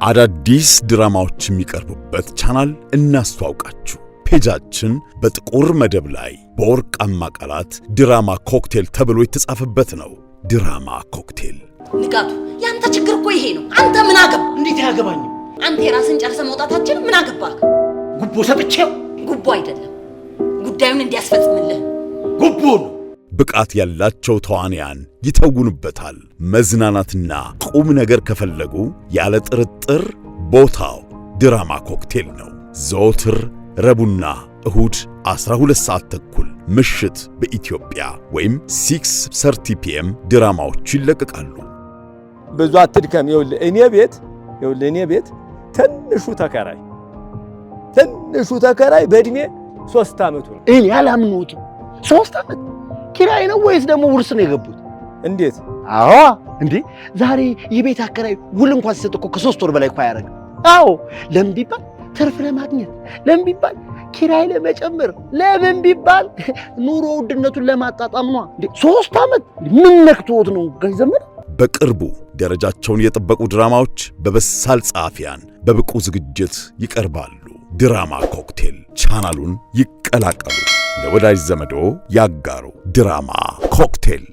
አዳዲስ ድራማዎች የሚቀርቡበት ቻናል እናስተዋውቃችሁ። Page ኣችን በጥቁር መደብ ላይ በወርቃማ ቃላት ድራማ ኮክቴል ተብሎ የተጻፈበት ነው። ድራማ ኮክቴል። ንጋቱ፣ ያንተ ችግር እኮ ይሄ ነው። አንተ ምን አገባ? እንዴት አያገባኝም? አንተ የራስን ጨርሰህ መውጣታችን ምን አገባህ? ጉቦ ሰጥቼው። ጉቦ አይደለም፣ ጉዳዩን እንዲያስፈጽምልህ። ጉቦ ነው። ብቃት ያላቸው ተዋንያን ይተውኑበታል። መዝናናትና ቁም ነገር ከፈለጉ ያለ ጥርጥር ቦታው ድራማ ኮክቴል ነው። ዘወትር ረቡዕና እሁድ 12 ሰዓት ተኩል ምሽት በኢትዮጵያ ወይም 6:30 PM ድራማዎቹ ይለቀቃሉ። ብዙ አትድከም። ይኸውልህ፣ እኔ ቤት ትንሹ ተከራይ በእድሜ 3 ዓመቱ ነው። እኔ አላምኖትም። 3 ዓመት ኪራይ ነው ወይስ ደግሞ ውርስ ነው የገቡት? እንዴት? አዎ እንዴ፣ ዛሬ የቤት አከራይ ውል እንኳን ሲሰጥ እኮ ከ3 ወር በላይ እኮ አያደርግም። አዎ፣ ለምን ቢባል ትርፍ ለማግኘት፣ ለምን ቢባል ኪራይ ለመጨመር፣ ለምን ቢባል ኑሮ ውድነቱን ለማጣጣም ነዋ። እንዴ፣ 3 ዓመት ምን ነክቶት ነው ጋሽ ዘመን? በቅርቡ ደረጃቸውን የጠበቁ ድራማዎች በበሳል ጸሐፊያን በብቁ ዝግጅት ይቀርባሉ። ድራማ ኮክቴል ቻናሉን ይቀላቀሉ፣ ለወዳጅ ዘመዶ ያጋሩ። ድራማ ኮክቴል።